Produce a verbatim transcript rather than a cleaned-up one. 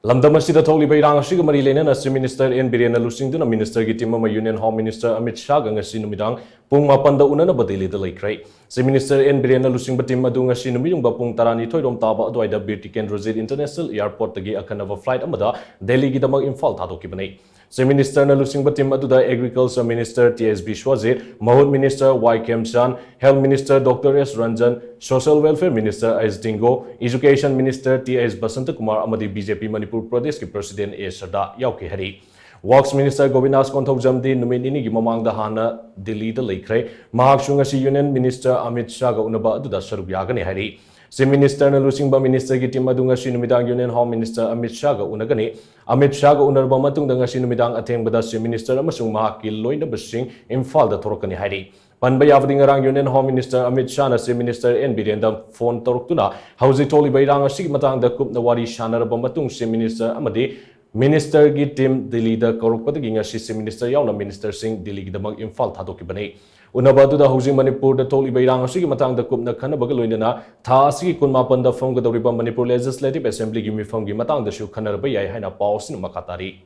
ꯂꯝꯗꯝ ꯑꯁꯤꯗ ꯊꯣꯛꯂꯤꯕ ꯏꯔꯥꯡ ꯑꯁꯤꯒ ꯃꯔꯤ ꯂꯩꯅꯅ Chief Minister ꯑꯦꯟ ꯕꯤꯔꯦꯟꯅ ꯂꯨꯆꯤꯡꯗꯨꯅ Ministerꯒꯤ team ꯑꯃ Union Home Minister ꯑꯃꯤꯠ ꯁꯥꯍꯒ ꯉꯁꯤ ꯅꯨꯃꯤꯗꯥꯡ ꯄꯨꯡ ꯃꯥꯄꯟꯗ ꯎꯅꯅꯕ ꯗꯤꯜꯂꯤꯗ ꯂꯩꯈ꯭ꯔꯦ꯫ Chief Minister ꯑꯦꯟ ꯕꯤꯔꯦꯟꯅ ꯂꯨꯆꯤꯡꯕ team ꯑꯗꯨ ꯉꯁꯤ ꯅꯨꯃꯤꯠꯌꯨꯡꯕ ꯄꯨꯡ ꯇꯔꯥꯅꯤꯊꯣꯏ ꯔꯣꯝ ꯇꯥꯕ ꯑꯗꯨꯋꯥꯏꯗ ꯕꯤꯔ ꯇꯤꯀꯦꯟꯗ꯭ꯔꯖꯤꯠ International Airportꯇꯒꯤ ꯑꯈꯟꯅꯕ flight ꯑꯃꯗ ꯗꯦꯜꯂꯤꯒꯤꯗꯃꯛ ꯏꯝꯐꯥꯜ ꯊꯥꯗꯣꯛꯈꯤꯕꯅꯤ꯫ Chief Ministerꯅ ꯂꯨꯆꯤꯡꯕ team ꯑꯗꯨꯗ Agriculture Minister ꯇꯤ ꯑꯦꯁ ꯕꯤꯁ꯭ꯋꯖꯤꯠ, ꯃꯍꯨꯠ Minister ꯋꯥꯏ ꯈꯦꯝꯆꯥꯟ, Health Minister ꯗꯣꯛꯇꯔ ꯑꯦꯁ ꯔꯟꯖꯟ, Social Welfare Minister ꯑꯦꯁ ꯗꯤꯡꯒꯣ, Education Minister ꯇꯤ ꯑꯩꯆ ꯕꯁꯟꯇꯀꯨꯃꯥꯔ ꯑꯃꯗꯤ ꯕꯤ ꯖꯦ ꯄꯤ ꯃꯅꯤꯄꯨꯔ ꯄ꯭ꯔꯗꯦꯁꯀꯤ President ꯑꯦ ꯁꯔꯗꯥ ꯌꯥꯎꯈꯤ ꯍꯥꯏꯔꯤ꯫ Works Minister ꯒꯣꯕꯤꯟꯗꯥꯁ ꯀꯣꯟꯊꯧꯖꯝꯗꯤ ꯅꯨꯃꯤꯠ ꯅꯤꯅꯤꯒꯤ ꯃꯃꯥꯡꯗ ꯍꯥꯟꯅ ꯗꯤꯜꯂꯤꯗ ꯂꯩꯈ꯭ꯔꯦ꯫ ꯃꯍꯥꯛꯁꯨ ꯉꯁꯤ Union Minister ꯑꯃꯤꯠ ꯁꯥꯍꯒ ꯎꯅꯕ ꯑꯗꯨꯗ ꯁꯔꯨꯛ ꯌꯥꯒꯅꯤ ꯍꯥꯏꯔꯤ꯫ Chief Ministerꯅ ꯂꯨꯆꯤꯡꯕ Ministerꯒꯤ team ꯑꯗꯨ ꯉꯁꯤ ꯅꯨꯃꯤꯗꯥꯡ Union Home Minister Amit ꯁꯥꯍꯒ ꯎꯅꯒꯅꯤ꯫ Amit ꯁꯥꯍꯒ ꯎꯅꯔꯕ ꯃꯇꯨꯡꯗ ꯉꯁꯤ ꯅꯨꯃꯤꯗꯥꯡ ꯑꯊꯦꯡꯕꯗ Chief Minister ꯑꯃꯁꯨꯡ ꯃꯍꯥꯛꯀꯤ ꯂꯣꯏꯅꯕꯁꯤꯡ ꯏꯝꯐꯥꯜꯗ ꯊꯣꯔꯛꯀꯅꯤ ꯍꯥꯏꯔꯤ꯫ ꯄꯟꯕ ꯌꯥꯕꯗꯤ ꯉꯔꯥꯡ Union Home Minister ꯑꯃꯤꯠ ꯁꯥꯍꯅ Chief Minister ꯑꯦꯟ ꯕꯤꯔꯦꯟꯗ phone ꯇꯧꯔꯛꯇꯨꯅ ꯍꯧꯖꯤꯛ ꯊꯣꯛꯂꯤꯕ ꯏꯔꯥꯡ ꯑꯁꯤꯒꯤ ꯃꯇꯥꯡꯗ ꯀꯨꯞꯅ ꯋꯥꯔꯤ ꯁꯥꯟꯅꯔꯕ ꯃꯇꯨꯡ Chief Minister ꯑꯃꯗꯤ Ministerꯒꯤ team ꯗꯤꯜꯂꯤꯗ ꯀꯧꯔꯛꯄꯗꯒꯤ ꯉꯁꯤ Chief Minister ꯌꯥꯎꯅ Ministerꯁꯤꯡ ꯗꯤꯜꯂꯤꯒꯤꯗꯃꯛ ꯏꯝꯐꯥꯜ ꯊꯥꯗꯣꯛꯈꯤꯕꯅꯤ꯫ ꯎꯅꯕ ꯑꯗꯨꯗ ꯍꯧꯖꯤꯛ ꯃꯅꯤꯄꯨꯔꯗ ꯊꯣꯛꯂꯤꯕ ꯏꯔꯥꯡ ꯑꯁꯤꯒꯤ ꯃꯇꯥꯡꯗ ꯀꯨꯞꯅ ꯈꯟꯅꯕꯒ ꯂꯣꯏꯅꯅ ꯊꯥ ꯑꯁꯤꯒꯤ ꯀꯨꯟꯃꯥꯄꯟꯗ ꯐꯝꯒꯗꯧꯔꯤꯕ ꯃꯅꯤꯄꯨꯔ Legislative Assemblyꯒꯤ ꯃꯤꯐꯝꯒꯤ ꯃꯇꯥꯡꯗꯁꯨ ꯈꯟꯅꯔꯕ ꯌꯥꯏ ꯍꯥꯏꯅ ꯄꯥꯎ ꯑꯁꯤꯅ ꯃꯈꯥ ꯇꯥꯔꯤ꯫